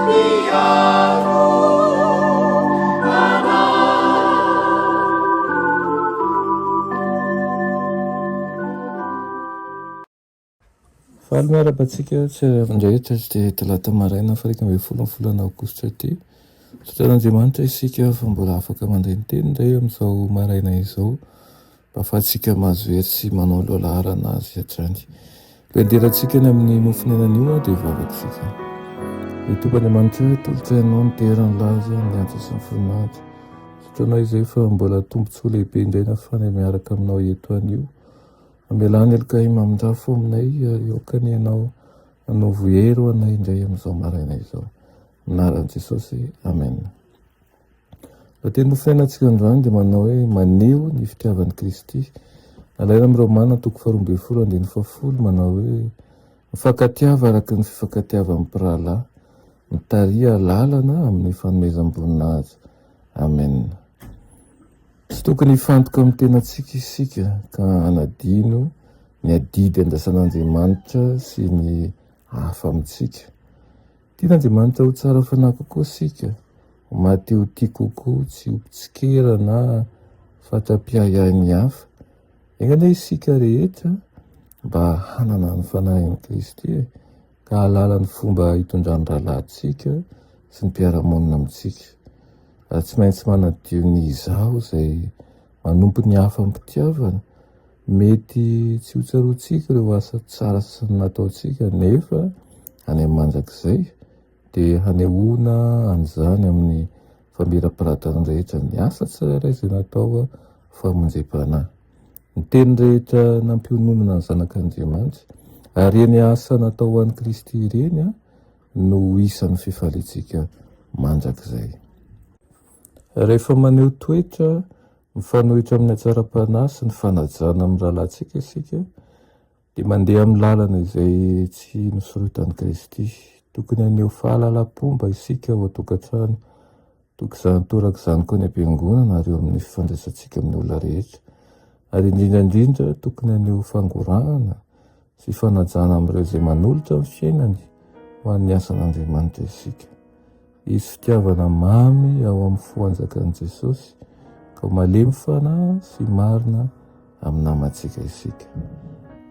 mpiaro anay. Faly miarahaba antsika tsirairay rehetra dia talata maraina faha 11 ny volana aogositra ity. Misaotra an'Andriamanitra isika fa mbola afaka mandray ny teny indray amin'izao maraina izao mba ahafahantsika mahazo hery sy manao lohalaharana azy hatrany. Lohanderantsika ny amin'ny mofon'aina anio dia hivavaka isika. Ry Tompo Andriamanitra, atolotra Ianao ny dera, ny laza, ny antsa sy ny voninahitra. Misaotra Anao izay fa mbola tombontsoa lehibe indray nahafahana miaraka Aminao eto anio. Mamelà ny helokay mamindrà fo aminay ary aoka anie Ianao hanovo hery ho anay indray amin'izao maraina izao. Amin'ny anaran'i Jesosy, Amen. Lohateny nofiainantsika androany dia manao hoe maneho ny fitiavan'i Kristy. Alaina amin'ny Romana toko faharoa ambin'ny folo andininy fahafolo manao hoe mifankatiava araka ny fifankatiavan'ny mpirahalahy, mitariha lalana amin'ny fanomezam-boninahitra. Amen. Tsy tokony hifantoka amin'ny tenantsika isika ka hanadino ny adidy andrasan'Andriamanitra sy ny hafa amintsika. Tian'Andriamanitra ho tsara fanahy kokoa isika, ho mahatehotia kokoa, tsy ho mpitsikera na fatra-piahiahy ny hafa. Enga anie isika rehetra mba hanana ny fanahin'i Kristy e, ka hahalala ny fomba hitondran'ny rahalahintsika sy ny mpiara-monina amintsika. Ary tsy maintsy manadio ny izaho izay manompo ny hafa am-pitiavana. Mety tsy ho tsaroantsika ireo asa tsara sasany nataontsika, nefa any amin'ny mandrakizay dia hanehoana an'izany amin'ny famirapiratany rehetra ny asa tsirairay izay natao ho famonjem-panahy. Ny teny rehetra nampiononana ny Zanak'Andriamanitra, ary ireny asa natao ho an'i Kristy ireny, no ho isan'ny fifaliantsika mandrakizay. Rehefa maneho toetra mifanohitra amin'ny hatsaram-panahy sy ny fanajana amin'ny rahalahintsika isika, dia mandeha amin'ny lalana izay tsy nosoritan'i Kristy. Tokony haneho fahalalam-pomba isika ao an-tokantrano, toy izany toraka izany koa any am-piangonana ary eo amin'ny fifandraisantsika amin'ny olona rehetra. Ary indrindra indrindra, tokony haneho fangorahana sy fanajana amin'ireo izay manolotra ny fiainany ho an'ny asan'Andriamanitra isika. Hisy fitiavana mamy ao amin'ny fo hanjakan'i Jesosy, ka ho malemy fanahy sy marina amin'ny namantsika isika.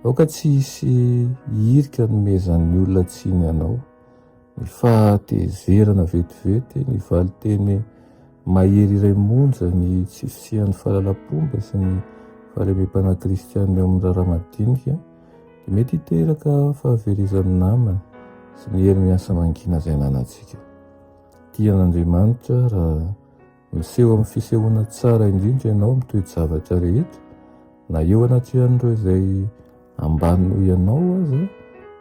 Aoka tsy hisy hirika hanomezan'ny olona tsiny anao. Ny fahatezerana vetivety, ny valin-teny mahery iray monja, ny tsy fisian'ny fahalalam-pomba sy ny fahalemem-panahy kristianina eo amin'ny raharaha madinika dia mety hiteraka fahaverezan'ny namana sy ny hery miasa mangina izay ananantsika. Tia an'Andriamanitra raha miseho amin'ny fisehoana tsara indrindra ianao amin'ny toe-javatra rehetra, na eo anatrehan'ireo izay ambany noho ianao aza,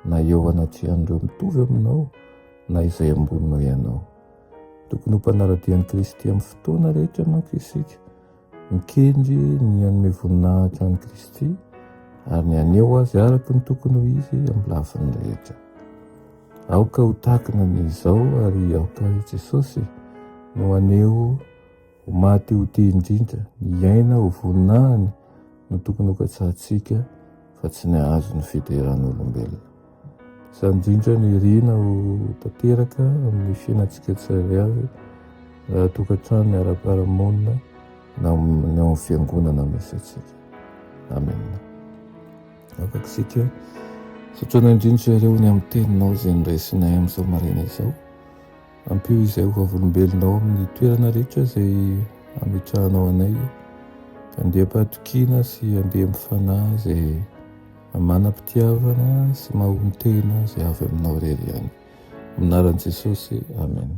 na eo anatrehan'ireo mitovy aminao, na izay ambony noho ianao. Tokony ho mpanara-dia an'i Kristy amin'ny fotoana rehetra manko isika, mikendry ny hanome voninahitra an'i Kristy ary ny haneho azy araka ny tokony ho izy amin'ny lafiny rehetra. Aoka ho takina ny izao ary aoka i Jesosy no haneho ho maty ho tia indrindra, ny hiaina ho voninahiny no tokony hokatsahantsika fa tsy ny hahazo ny fideran'olombelona. Izany indrindra no irina ho tanteraka amin'ny fiainantsika tsirairay avy, na tokantrano, ny ara-piarahamonina, na ny ao amin'ny fiangonana misy antsika. Amen. Afaka isika satrana indrindra ireo ny amin'ny teninao izay noraisinay amin'izao maraina izao. Ampio izay ho vavolombelonao amin'ny toerana rehetra izay ametrahanao anay, ka andeha am-pahatokiana sy andeha amin'ny fanahy izay manam-pitiavana sy mahonon-tena izay avy aminao irery ihany. Amin'ny anaran'i Jesosy, Amen.